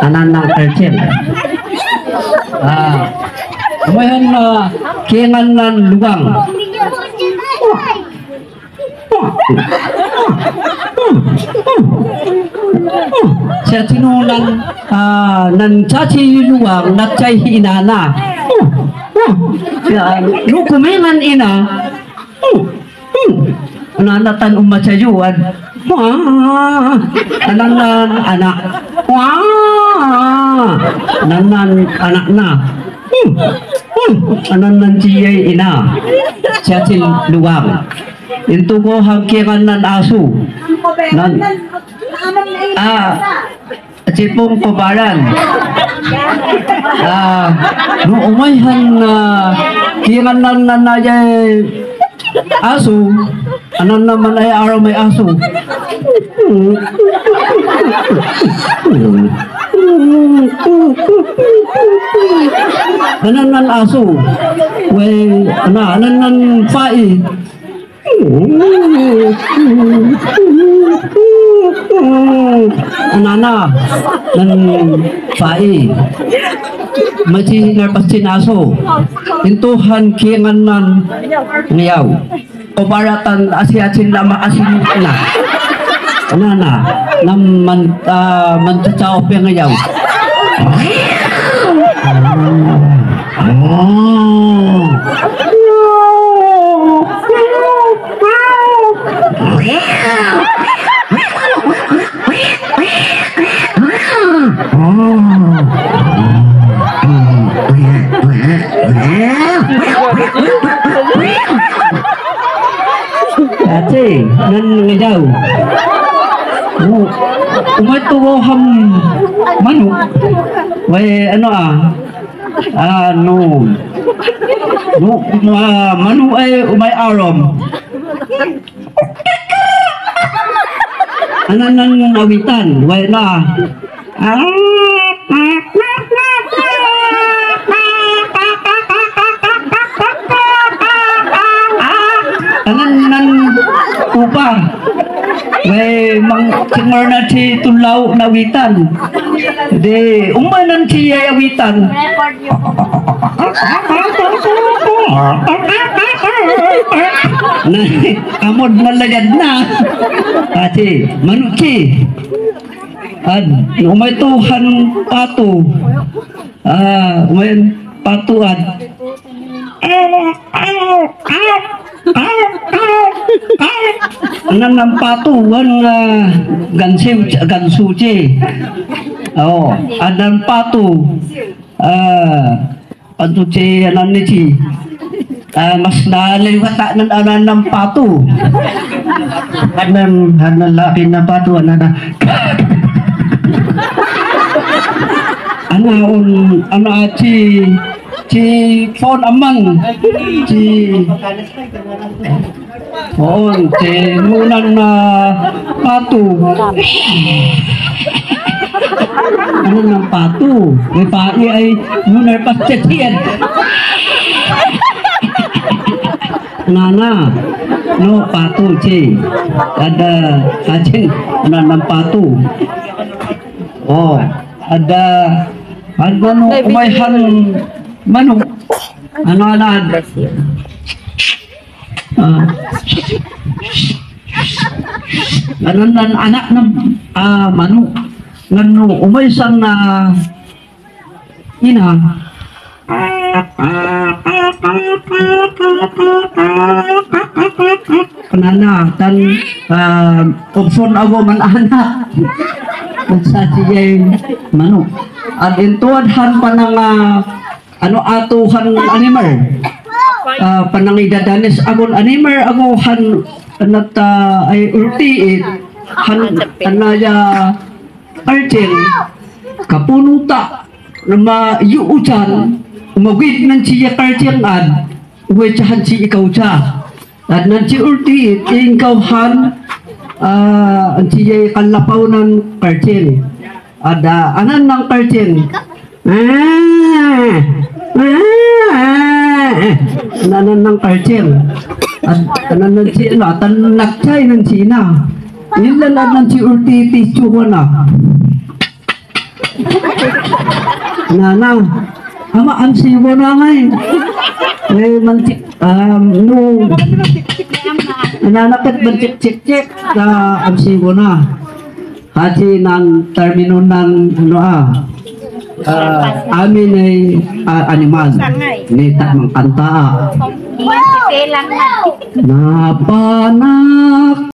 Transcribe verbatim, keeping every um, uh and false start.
Anan nan Erchel. Ah, umay han, ah, kinganan nan Luwang. Sa tino nan, ah, nan chachi Luwang, nan chachi inana. Ya, lukumengan ina. Anan nan tan umachayu an. Wa. Anan nan anak. Wa. Anan nan anak na. Anan nan chiyay ina. Chachi Luwang. Into ko hangke kan nan asu. Nan. Ah. Achipong kobaran. Ah, no umay han, ah, kinganan nan ayay asu, anan nan man ay aram ay asu. Anan nan asu. Wey, ana, anan nan pai. Anana, nan pai. Machi narpas chin asu. Into han kinganan nan ngiyaw. Kobaratan asi achin lama asin na. Anana, nam man, ah, manchachao pe ngiyaw. Ate, nan ngidaw. Umay to ko ham manok. Wey, ano a? Ano? No, ma-, manok ay umay aram. Anan nan awitan, wey na. Anan nan upa. Wey, mang cengor na chi tulaw na awitan. De, umay nan chiyay awitan. Na, amod na lagad na. Ate, manok chi. Ad, umay to han pato. Ah, umay pato ad. Anan nan pato, wan, ah, gansu, gansu chi. O, anan pato. Ah, pato chi, anan ni chi. Ah, mas nalewat anan, anan nan pato. Anan, anan laki na pato, anan na. Anan, un, anan a chi, chi pon aman, chi, on, chi nunan na pato. Anan nan pato, may pai ay, nunan pas chachien. Nana, no, pato chi. Ada, achin, anan nan pato. O, ada, ano, no, umay han manok. Ano, ano, ah, anan nan anak na, ah, manok. Ngano, umay sang, ah, ina. Kanana, tan, ah, opsyon ago man anak. Sa chiyay manok. At into ad han panang, ah, ano, ato han animal. Ah, panang idadanis agon animal ago han, ano ta, ay, ultiit, han, ano ya, Karching, kapuno ta, na ma yu uchan, umagwid nan chiya karching ad, uwe chahan chi ikaw cha. Ad nan chi ultiit, ingkaw han, ah, an chiya kalapaw nan karching. Ad, ah, anan nan karching. Ah, ah, anan nan karching. Ad, anan nan chi, ano, atan nakchay nan chi na. Ilan ad nan chi ultiit, chuwa na. Nana. Ama, amsiwo na ngai. Eh, mantik, um, no. Nana ket mantik cik cik. Ka amsiwo na. Hati nan termino nan ano a. Ah, amin ay, ah, animal. Ni tak mangkanta a. Napanak